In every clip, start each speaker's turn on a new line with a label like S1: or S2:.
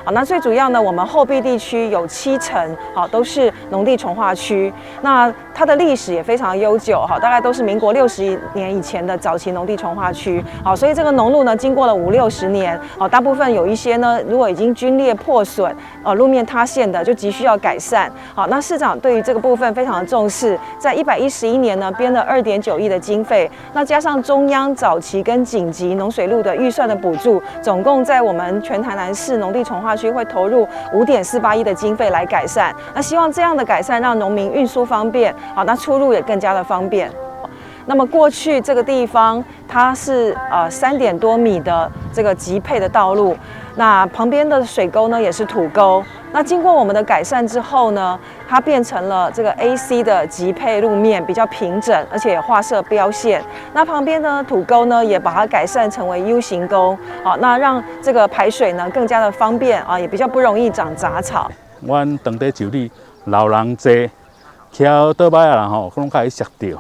S1: 好，那最主要呢，我們後壁地區有7成好都是農地重劃區，那它的歷史也非常悠久，哈，大概都是民國60年以前的早期農地重劃區。好，所以這個農路呢，經過了五六十年，好，大部分有一些呢，如果已經龜裂破損，路面塌陷的，就急需要改善。好，那市長對於這個部分非常的重視，在111年呢，編了2.9億的經費，那加上中央早期跟緊急農水路的預算的補助，總共在我們全台南市農地重劃區會投入5.48億的經費來改善。那希望這樣的改善讓農民運輸方便，好，那出入也更加的方便。那麼過去這個地方它是3點多米的這個級配的道路，那旁邊的水溝呢也是土溝。那經過我們的改善之後呢，它變成了這個 AC 的級配路面，比較平整，而且劃設標線。那旁邊呢土溝呢也把它改善成為 U 型溝，好，那讓這個排水呢更加的方便啊，也比較不容易長雜草。
S2: 阮當地樹里老人濟，騎歐桌擺仔人吼，攏較會摔著。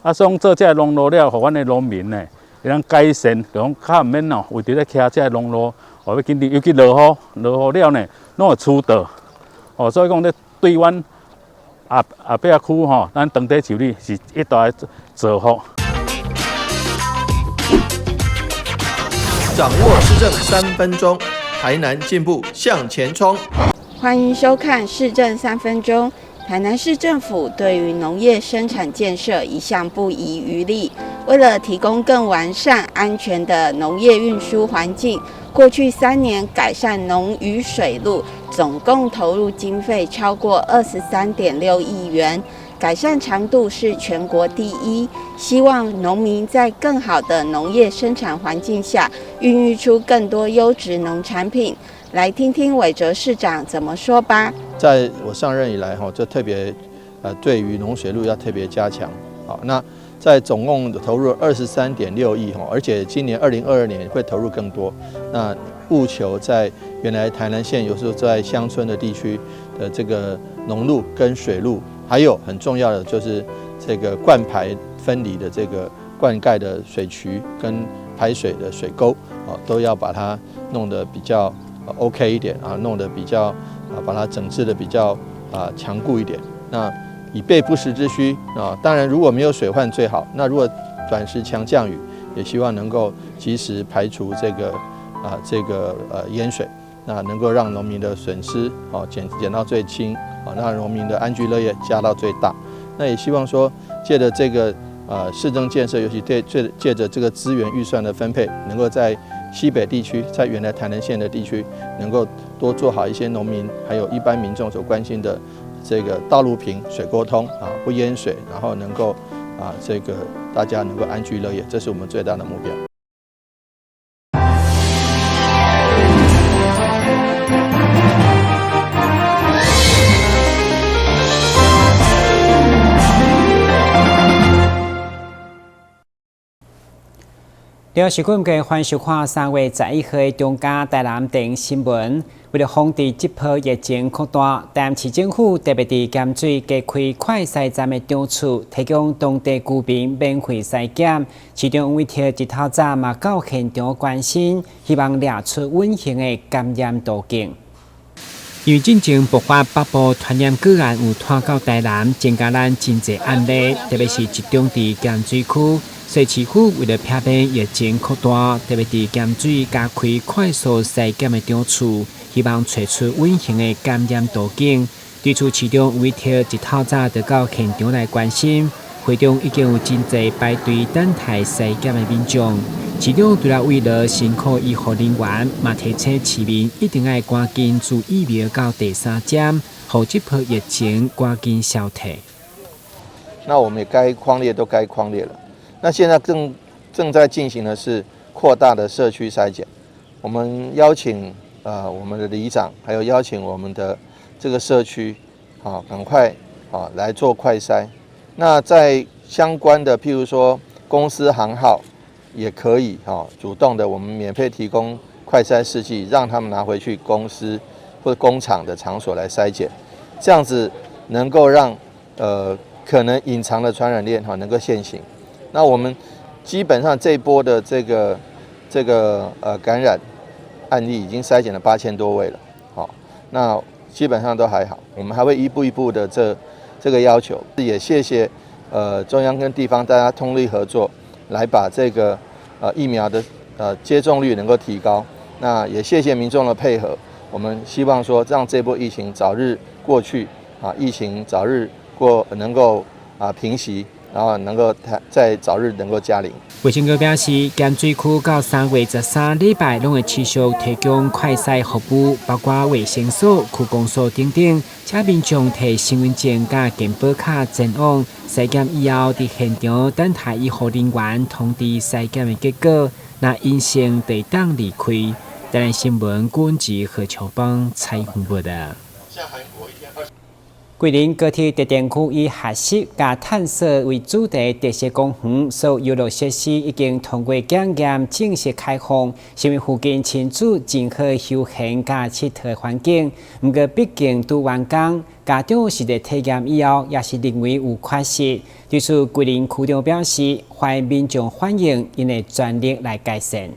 S2: 啊，所以做這個農路了，予阮的農民呢，會當改善，就講較毋免哦，為著咧騎這個農路，哦欲緊張，尤其落雨，落雨了呢，攏會出倒。哦，所以講咧，對阮後後壁區吼，咱當地樹里是一大的造福。
S3: 掌握市政3分鐘，台南進步向前衝。
S4: 歡迎收看市政三分鐘。台南市政府對於農業生產建設一向不遺餘力，為了提供更完善、安全的農業運輸環境，過去3年改善農漁水路，總共投入經費超過23.6億元，改善長度是全國第一。希望農民在更好的農業生產環境下，孕育出更多優質農產品。來聽聽韋哲市長怎麼說吧。
S3: 在我上任以來，哈，就特別，對於農水路要特別加強。好，那在總共投入23.6億，哈，而且今年2022年會投入更多。那務求在原來台南縣，有時候在鄉村的地區的這個農路跟水路，還有很重要的就是這個灌排分離的這個灌溉的水渠跟排水的水溝，哦，都要把它弄得比較 OK 一點啊，弄得比較啊，把它整治的比較啊強固一點。那以備不時之需啊。當然，如果沒有水患最好。那如果短時強降雨，也希望能夠及時排除這個淹水，那能夠讓農民的損失哦減到最輕啊，讓農民的安居樂業加到最大。那也希望說，借著這個市政建設，尤其對借借著這個資源預算的分配，能夠在西北地區，在原來台南縣的地區，能夠多做好一些農民還有一般民眾所關心的這個道路平、水溝通啊，不淹水，然後能夠啊這個大家能夠安居樂業，這是我們最大的目標。
S5: 電視廣告歡迎收看3月11號的中嘉台南電新聞。為了防止這波疫情擴大，台南市政府特別佇鹹水加開快篩站的場次，提供當地居民免費篩檢。市長委託一透早嘛到現場關心，希望掠出隱形的感染途徑。因為進前爆發北部傳染個案有拖到台南，增加咱真濟案例，特別是集中佇鹹水區。所以市府為了避免疫情擴大，特別佇鹹水加開快速篩檢的場次，希望揣出隱形的感染途徑。對此，市長委託一透早就到現場來關心，會中已經有真濟排隊等待篩檢的民眾。市長除了慰勞辛苦醫護人員，嘛提醒市民一定愛趕緊注疫苗到第三針，予這波疫情趕緊消退。
S3: 那我們也該匡列都該匡列了。那現在正在進行的是擴大的社區篩檢，我們邀請我們的里長，還有邀請我們的這個社區，啊，趕快啊來做快篩。那在相關的，譬如說公司行號，也可以哈主動的，我們免費提供快篩試劑，讓他們拿回去公司或者工廠的場所來篩檢，這樣子能夠讓可能隱藏的傳染鏈哈能夠現形。那我們基本上這一波的這個感染案例已經篩檢了8000多位了。好，那基本上都還好，我們還會一步一步的這個要求，也謝謝中央跟地方大家通力合作，來把這個疫苗的接種率能夠提高。那也謝謝民眾的配合，我們希望說讓這波疫情早日過去啊，疫情早日過能夠啊平息，然後能夠再早日能夠加零。
S5: 衛生局表示，鹹水區到3月13禮拜攏會持續提供快篩服務，包括衛生所、區公所等等，請民眾提身份證佮健保卡前往篩檢以後，佇現場等待醫護人員通知篩檢的結果，若陰性就會當離開。台南新聞郭文何秋邦採訪報導。桂林高鐵特定區以學習佮探索為主題特色公園，所有遊樂設施已經通過檢驗，正式開放，成為附近親子真好休閒佮𨑨迌的環境。毋過，畢竟拄完工，家長實地體驗以後，也是認為有缺失。對此，桂林區長表示，歡迎民眾反映，𪜶會全力來改善。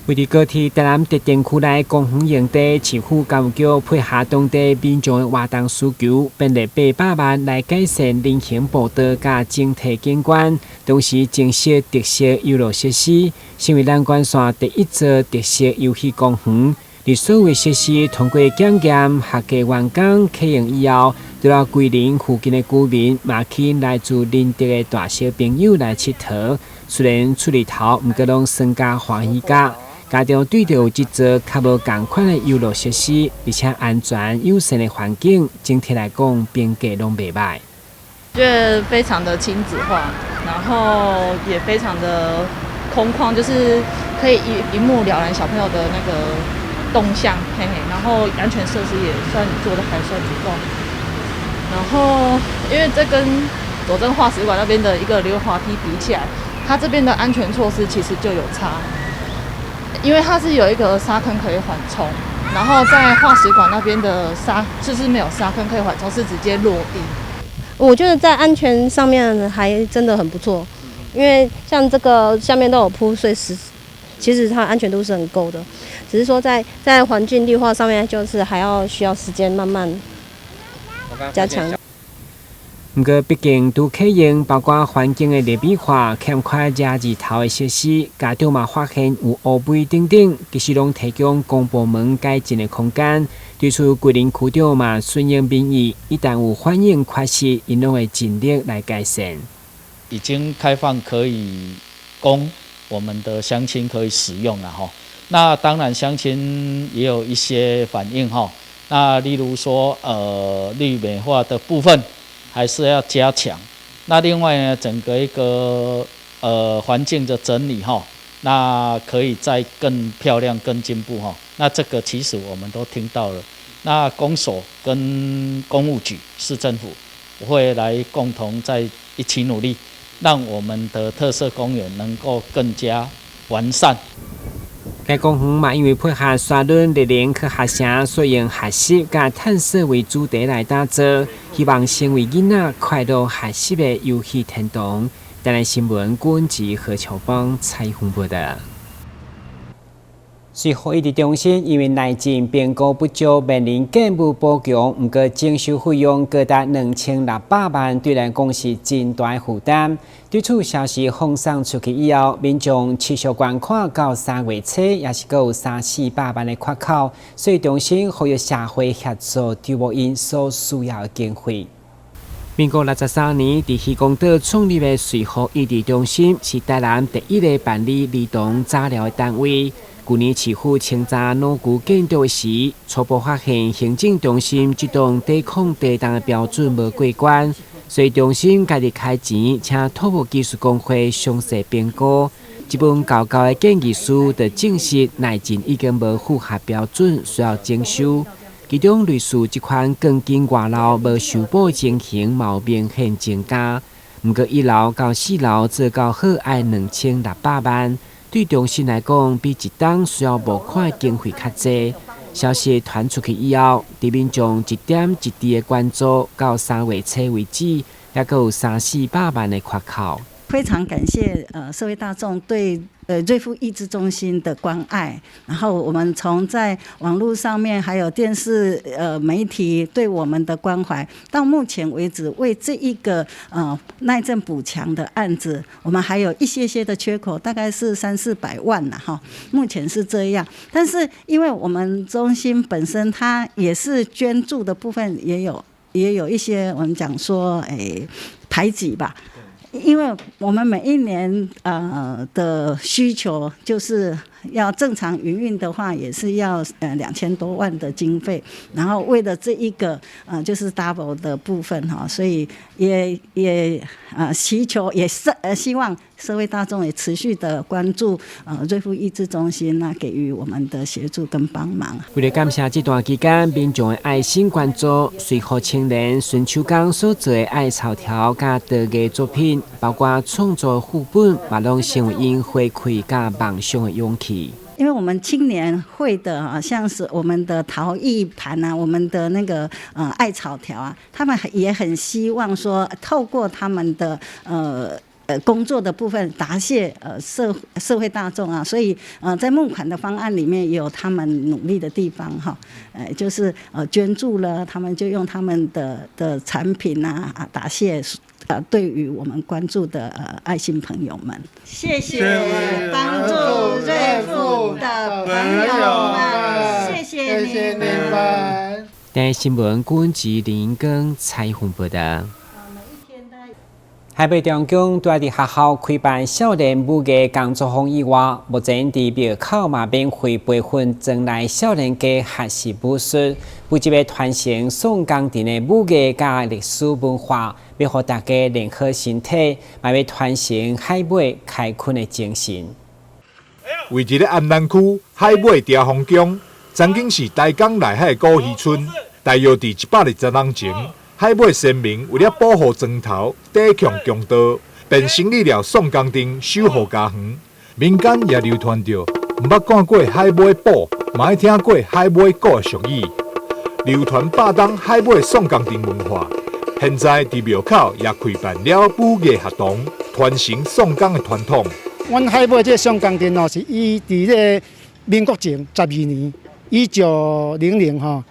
S5: 位佇高鐵台南特定區內公園用地，市府教育局配合當地民眾的活動需求，編列800萬來改善人行步道佮整體景觀，同時增設特色遊樂設施，成為南關線第一座特色遊戲公園。佇所有設施通過檢驗合格完工啟用以後，除了桂林附近的居民，嘛吸引來自仁德的大小朋友來𨑨迌。雖然出日頭，毋過攏耍甲歡喜甲。家長對著有這座較無仝款的遊樂設施，而且安全友善的環境，整體來講評價攏袂䆀。
S6: 覺得非常的親子化，然後也非常的空曠，就是可以一目了然小朋友的那個動向，嘿嘿，然後安全設施也算做得還算足夠。然後因為這跟左鎮化石館那邊的一個溜滑梯比起來，它這邊的安全措施其實就有差。因為它是有一個沙坑可以緩衝，然後在化石館那邊的沙就是沒有沙坑可以緩衝，是直接落地。
S7: 我覺得在安全上面還真的很不錯，因為像這個下面都有鋪碎石，其實它安全度是很夠的，只是說在環境綠化上面，就是還要需要時間慢慢加強。
S5: 毋過，畢竟拄啟用，包括環境的綠美化、欠缺遮日頭的設施，家長嘛發現有烏灰等等，其實攏提供公部門改進的空間。對此，桂林區長嘛順應民意，一旦有反映缺失，𪜶攏會盡力來改善。
S8: 已經開放可以供我們的鄉親可以使用了哈。那當然鄉親也有一些反應哈。那例如說，綠美化的部分還是要加強。那另外呢，整個一個環境的整理哈，那可以再更漂亮、更進步哈。那這個其實我們都聽到了。那公所跟工務局、市政府會來共同在一起努力，讓我們的特色公園能夠更加完善。
S5: 該公園嘛，因為配合沙崙熱能科學城，所以用學習佮探索為主題來打造，希望成為囡仔快樂學習的遊戲天堂。台南新聞郭文吉何秋邦採訪報導。瑞穗醫治中心因為內政評估不足，面臨建物補強，毋過整修費用高達2600萬，對來講是真大的負擔。對此消息放送出去以後，民眾持續捐款到3月初，也是閣有三四百萬的缺口，所以中心呼籲社會協助籌募𪜶所需要的經費。民國63年，佇漁光島創立的瑞穗醫治中心，是台南第一个辦理兒童早療的單位。舊年市府清查老舊建築時，初步發現行政中心這棟抵抗地動的標準無過關，所以中心家己開錢，請土木技術公會詳細評估。這份厚厚的建議書就證實內層已經無符合標準，需要整修。其中類似這款鋼筋外露無修補的情形，嘛有明顯增加。毋過一樓到四樓做較好愛2600萬。對中心來講，比一冬需要募款的經費較濟。消息傳出去以後，佇民眾一點一滴的關注，到3月初為止，猶閣有三四百萬的缺口。
S9: 非常感謝社會大眾對瑞富益智中心的關愛，然後我們從在網絡上面，還有電視媒體對我們的關懷，到目前為止，為這一個耐震補強的案子，我們還有一些些的缺口，大概是三四百萬啦，哈，目前是這樣。但是因為我們中心本身它也是捐助的部分，也有一些我們講說排擠吧。因為我們每一年的需求，就是要正常營運的話，也是要2000多萬的經費。然後為了這一個就是 double 的部分哈，所以也祈求也是希望社會大眾也持續的關注瑞富益智中心，那給予我們的協助跟幫忙。
S5: 為了感謝這段期間民眾的愛心關注，隨予青年孫秋剛所做的艾草條佮陶藝作品，包括創作副本，嘛攏成為𪜶回饋佮夢想的勇氣。
S9: 因為我們青年會的啊，像是我們的陶藝盤啊，我們的那個艾草條啊，他們也很希望說，透過他們的工作的部分答謝社會大眾啊，所以在募款的方案裡面也有他們努力的地方哈，就是捐助了，他們就用他們的產品啊答謝對於我們關注的愛心朋友們，謝謝幫助瑞富的朋友們，謝謝你們。
S5: 台新聞郭吉林跟采訪報道。海尾中宮除佇學校開辦少年武藝工作坊以外，目前佇廟口嘛免費培訓莊內少年家學習武術，負責傳承宋江陣的武藝佮歷史文化，欲予大家練好身體，嘛欲傳承海尾開墾的精神。
S10: 位佇咧安南區海尾兆豐鄉，曾經是台江內海的古漁村，大約佇120年前。海尾先民為了保護莊頭、抵抗強盜，便成立了宋江陣守護家園。民間也流傳著，毋捌看過海尾堡，嘛愛聽過海尾鼓的俗語。流傳百冬海尾宋江陣文化，現在佇廟口也開辦了武藝學堂，傳承宋江的傳統。
S11: 阮海尾這個宋江陣哦，是伊佇這個民國前12年，1900吼。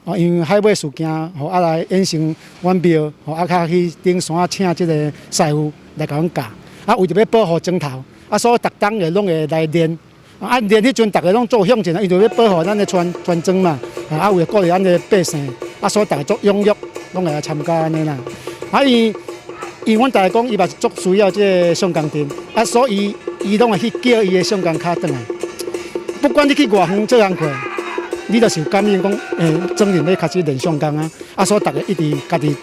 S11: 哦，因為海尾事件，吼啊來衍生阮廟，吼啊較去頂山請這個師傅來共阮教，啊為著欲保護莊頭，啊所以逐冬會攏會來練，啊練彼陣逐家攏做向前，伊就欲保護咱的村村莊嘛，啊為了鼓勵咱的百姓，啊所以逐家足踴躍，攏會來參加按呢啦。啊伊，因為阮逐家講，伊嘛是足需要這個宋江陣，啊所以伊攏會去叫伊的宋江跤轉來，不管你去偌遠做工課。你就是有感應講，莊人欲開始練宋江啊，啊，所以逐家一直家己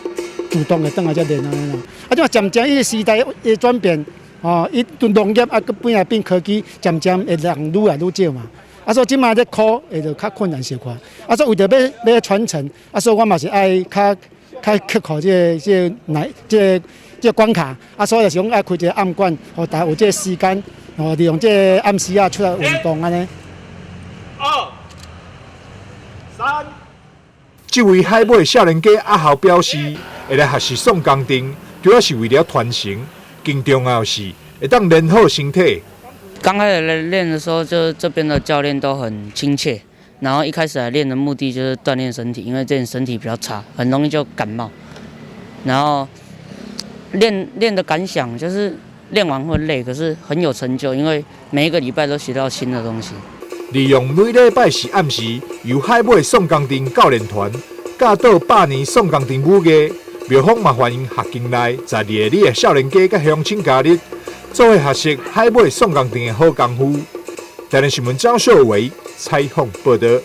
S11: 主動會轉來遮練按呢啦。啊，這嘛漸漸伊個時代的轉變，哦，伊對農業啊，閣變來變科技，漸漸會人愈來愈少嘛。啊，所以這馬咧苦會就較困難小可。啊，所以為著欲傳承，啊，所以我嘛是愛較較克服這個難這個關卡。啊，所以就是講愛開一個暗館，予大家有這個時間，哦，利用這個暗時仔出來運動按呢。
S10: 二三，這位海尾少年家阿豪表示，會來學習宋江陣，主要是為了傳承，更重要的是會當練好身體。
S12: 剛開始來練的時候，就這邊的教練都很親切，然後一開始來練的目的就是鍛鍊身體，因為這身體比較差，很容易就感冒。然後練練的感想就是練完會累，可是很有成就，因為每一個禮拜都學到新的東西。
S10: 利用每禮拜四暗時，由海尾宋江陣教練團教導百年宋江陣武藝，廟方嘛歡迎學境內在地的少年家佮鄉親加入，做伙學習海尾宋江陣的好功夫。台南新聞張秀維採訪報道。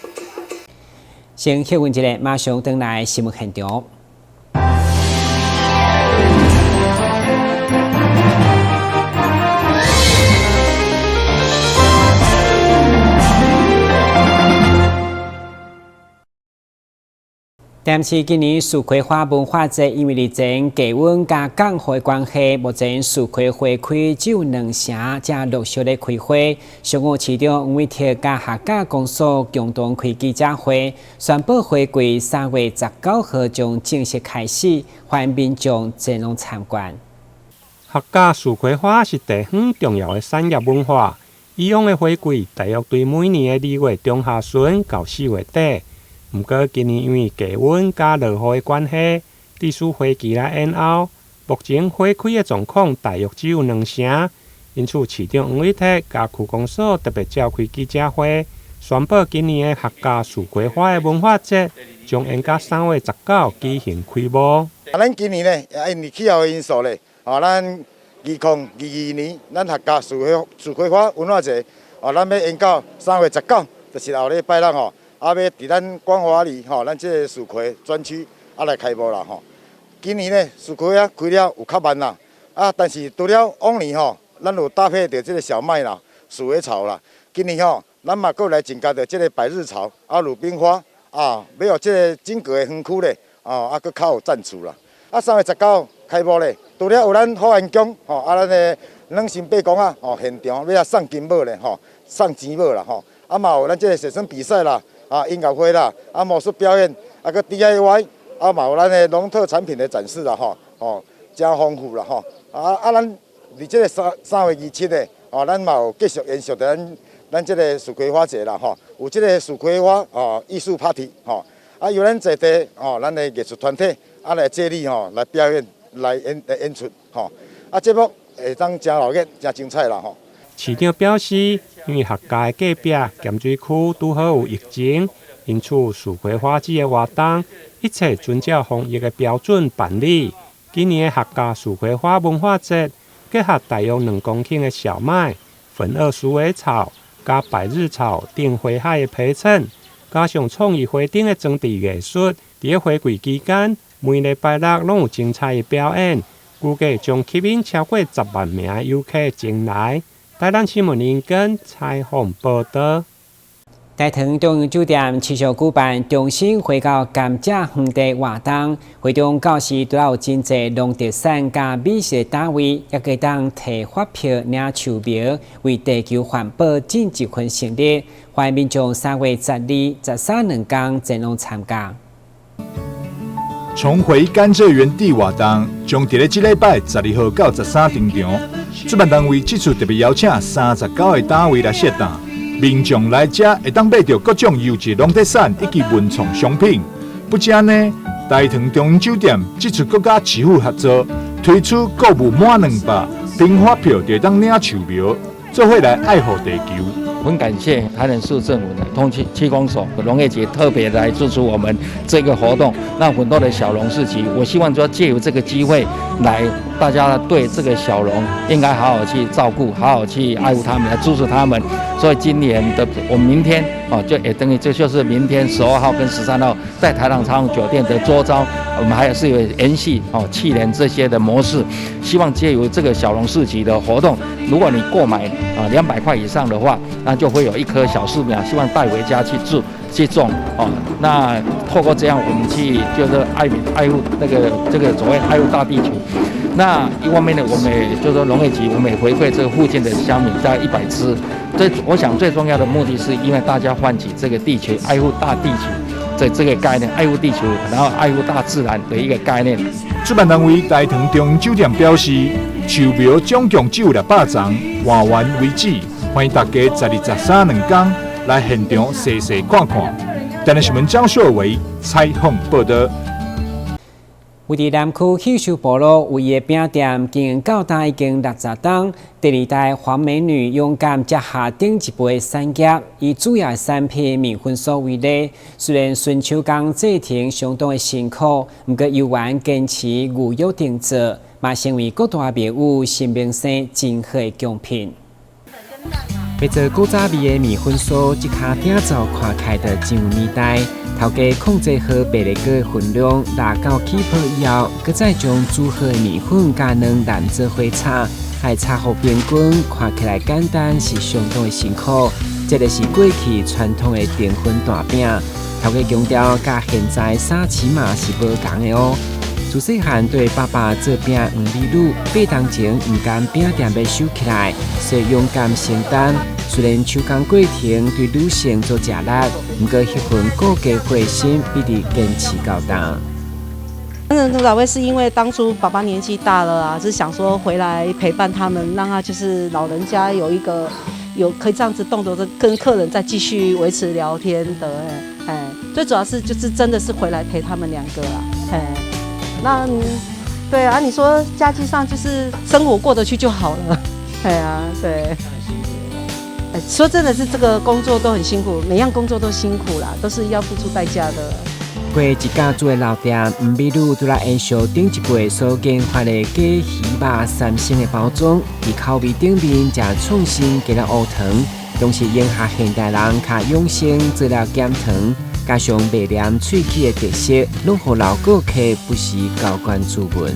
S5: 先歇睏一下，馬上轉來新聞現場。但是今年樹葵花文化節，因為日前低溫佮降雨的關係，目前樹葵花開只有兩成，才陸續咧開花。上午市長黃偉哲佮客家公所共同開記者會，宣布花季3月19號將正式開始，歡迎民眾前往參觀。
S13: 客家樹葵花是地方重要的產業文化。以往的花季大約對每年的2月中下旬到4月底。毋過今年因為低溫佮落雨的關係，致使花期來延後。目前花開的狀況大約只有兩成。因此，市長黃偉哲佮區公所特別召開記者會，宣布今年的客家樹葵花的文化節將延到3月19舉行開幕。
S14: 啊，咱今年呢，因為氣候的因素咧，哦，咱2022年，咱客家樹葵花文化節，哦，咱欲延到3月19，就是後禮拜六吼，啊，欲佇咱光華里吼，咱這个樹葵專區啊來開幕啦吼。今年呢，樹葵啊開了有較慢啦，啊，但是除了往年吼，咱有搭配著這个小麥啦、鼠尾草啦，今年吼，咱嘛閣來增加著這个百日草啊、魯冰花啊，欲予這个整个的園區咧，哦，啊，閣較有層次啦。啊，3月19開幕咧，除了有咱福安宮吼，啊，咱的軟身八公仔吼，現場欲來送金帽咧吼，送錢帽啦吼，啊嘛有咱這个寫生比賽啦，啊音樂會啦，啊魔術表演，啊閣 DIY，啊嘛有咱的農特產品的展示啦吼，哦，誠豐富啦吼，啊啊咱佇這个3月27的，哦，咱嘛有繼續延續咱這个樹葵花節啦吼，有這个樹葵花哦藝術 party 吼，啊由咱在地哦，咱的藝術團體啊來這裡吼來表演來演出吼，啊節目會當誠熱鬧、誠精彩啦吼。
S13: 市長表示，因為客家的隔壁鹹水區拄好有疫情，因此樹葵花節的活動一切遵照防疫的標準辦理。今年的客家樹葵花文化節結合大約2公頃的小麥、粉萼鼠尾草、佮百日草等花海的陪襯，加上創意花燈的裝置藝術，佇花季期間，每禮拜六攏有精彩的表演，估計將吸引超過10萬名的遊客前來。台南新聞林根採訪報導。
S5: 大唐中央酒店持續舉辦重新回到甘蔗園地活動，會中到時都有真濟農特產佮美食的單位，也會當提發票領樹苗，為地球環保盡一份心力。歡迎民眾3月12、13兩工前往參加。
S10: 重回甘蔗園地活動將佇咧這禮拜12號到13登場。主辦單位這次特別邀請39个單位來設檔，民眾來遮會當買著各種優質農特產以及文創商品。不止按呢，大唐中央酒店這次閣佮市府合作，推出購物滿200，憑發票就會當領樹苗，做伙來愛護地球。
S8: 很感謝台南市政府的通區區公所農業局特別來支持我們這個活動，讓很多的小農市集，我希望說借由這個機會來，大家對這個小農應該好好去照顧，好好去愛護他們，來支持他們。所以今年的我們明天哦，就也等於這就是明天12號跟13號在台南長榮酒店的周遭，我們還是有延續哦去年這些的模式，希望借由這個小農市集的活動，如果你購買啊200塊以上的話，那就會有一棵小樹苗，希望帶回家去種去種哦。那透過這樣，我們去就是愛民愛護那個這個所謂愛護大地球。那一方面呢，我們也就是說農業局，我們也回饋這個附近的鄉民大概100枝。最我想最重要的目的是因為大家喚起這個地球愛護大地球這個概念，愛護地球，然後愛護大自然的一個概念。
S10: 主辦單位大唐中央酒店表示，樹苗總共只有600叢，換完為止。歡迎大家12、13兩工來現場細細看看。台南新聞張秀維採訪報導。
S5: 位佇南區喜壽埔路唯一的餅店經營到今已經60冬。第二代黃美女勇敢接下頂一輩產業，以主要產品麵粉酥為例，雖然純手工製程相當的辛苦，毋過猶原堅持預約訂做，嘛成為各大廟宇神明生真好的貢品。欲做古早味的麵粉酥，這跤鼎灶看起來就真有年代。頭家控制好白力果的分量，拉到起泡以後，閣再將煮好的麵粉佮卵捏做伙炒，愛炒予平均，看起來簡單，是相當的辛苦。這个是過去傳統的澱粉大餅。頭家強調，佮現在沙琪瑪是無仝的哦。自細漢對爸爸做餅黃美女，8冬前毋甘餅店欲收起來，所以勇敢承擔。雖然手工過程對女性足食力，毋過彼份顧家慧心，一直堅持到今。
S9: 那古早味是因為當初爸爸年紀大了啊，是想說回來陪伴他們，讓他就是老人家有一個有可以這樣子動作，跟客人再繼續維持聊天的，哎，最主要是就是真的是回來陪他們兩個啊，哎，那對啊，你說家計上就是生活過得去就好了，對啊，對。哎，說真的是這個工作都很辛苦，每樣工作都辛苦啦，都是要付出代價的。
S5: 過一家族的老店吳美女，拄來延續頂一輩所研發的假魚肉三星的包裝，佇口味頂面食創新加了烏糖，同時迎合現代人較養生做了減糖，加上袂黏喙齒的特色，攏予老顧客不時交關注問。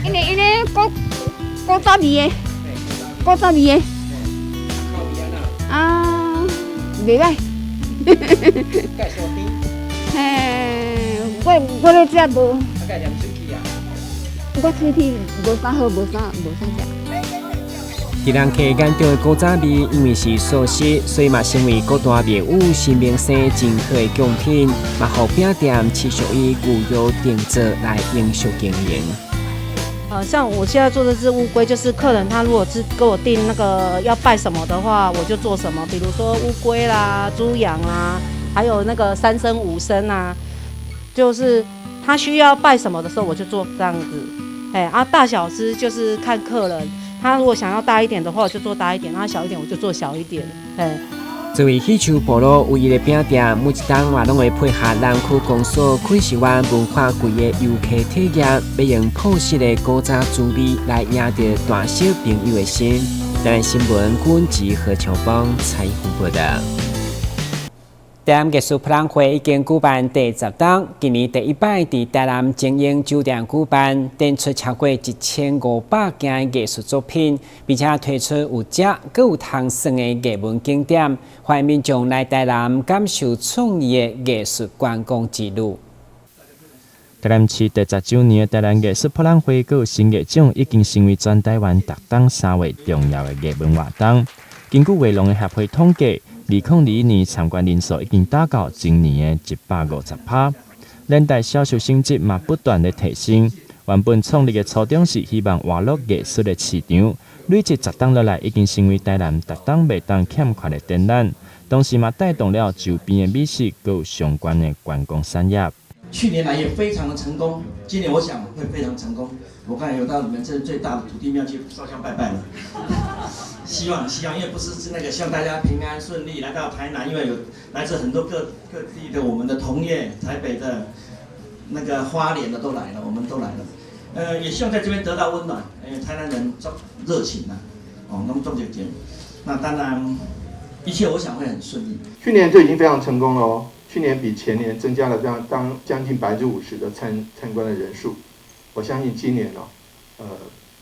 S15: 因為古早味的，古早味的，啊，袂䆀。嘿，我咧食無。我喙齒無啥好，無啥食。
S5: 佇人客眼中的古早味，因為是素食，所以嘛成為各大廟宇神明生真好的貢品，嘛予餅店持續以預約訂做來延續經營。
S9: 像我現在做的是烏龜，就是客人他如果是給我訂那個要拜什麼的話，我就做什麼，比如說烏龜啦、豬羊啦，還有那個三牲五牲啊，就是他需要拜什麼的時候，我就做這樣子。哎啊，大小隻就是看客人，他如果想要大一點的話，我就做大一點；他小一點，我就做小一點。哎。
S5: 作為喜樹部落唯一的餅店，每一冬嘛攏會配合南區公所昆士灣文化季的遊客體驗，欲用樸實的古早滋味來贏得大小朋友的心。台南新聞阮吉何秋邦採訪報導。台南藝術博覽會已經舉辦第十冬，今年第一擺佇台南精英酒店舉辦，展出超過1500件藝術作品，並且推出有食閣有通耍的藝文景點，歡迎民眾來台南感受創意的藝術觀光之旅。
S16: 台南市第十周年的台南藝術博覽會閣有新藝獎，已經成為全台灣逐冬3月重要的藝文活動。根據畫廊的協會統計，2021年參觀人數已經達到前年的150%，連帶銷售成績嘛不斷的提升。原本創立的初衷是希望活絡藝術的市場，累積十冬落來，已經成為台南逐冬袂當欠缺的展覽，同時嘛帶動了周邊的美食閣有相關的觀光產業。
S17: 去年來也非常的成功，今年我想會非常成功。我剛才有到你們這最大的土地廟去燒香拜拜了。希望希望，因為不是是那個，希望大家平安順利來到台南，因為有來自很多各地的我們的同業，台北的、那個花蓮的都來了，我們都來了。也希望在這邊得到溫暖，因為台南人足熱情啊，哦，那麼重點點。那當然，一切我想會很順利。
S18: 去年就已經非常成功了哦，去年比前年增加了這樣當將近50%的參觀的人數。我相信今年哦，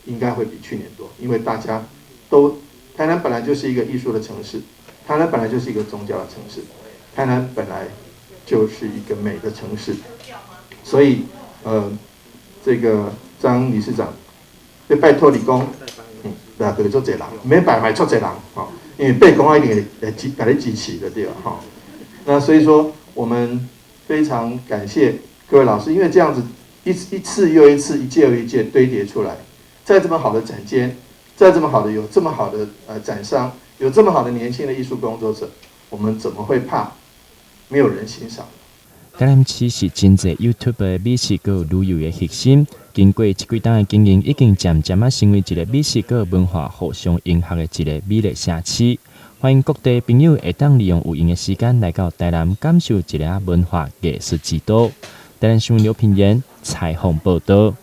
S18: 應該會比去年多，因為大家都。台南本來就是一個藝術的城市，台南本來就是一個宗教的城市，台南本來就是一個美的城市，所以，這個張理事長，你拜託你講，對啊，對，足濟人，免拜嘛足濟人，吼，因為伯公一定會支，共你支持的對吧？吼，那所以說，我們非常感謝各位老師，因為這樣子一次又一次，一屆又一屆堆疊出來，在這麼好的展間。在這麼好的有這麼好的展商，有這麼好的年輕的藝術工作者，我們怎麼會怕沒有人欣賞？
S16: 台南市是真濟 YouTuber 的美食閣旅遊的核心。經過這幾冬的經營，已經漸漸仔成為一個美食閣文化互相融合的一個美麗城市。歡迎各地朋友會當利用有閒的時間來到台南，感受一下文化藝術之都。台南新聞劉品言採訪報導。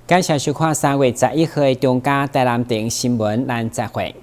S5: 感謝收看3月11號的中嘉台南電新聞，咱再會。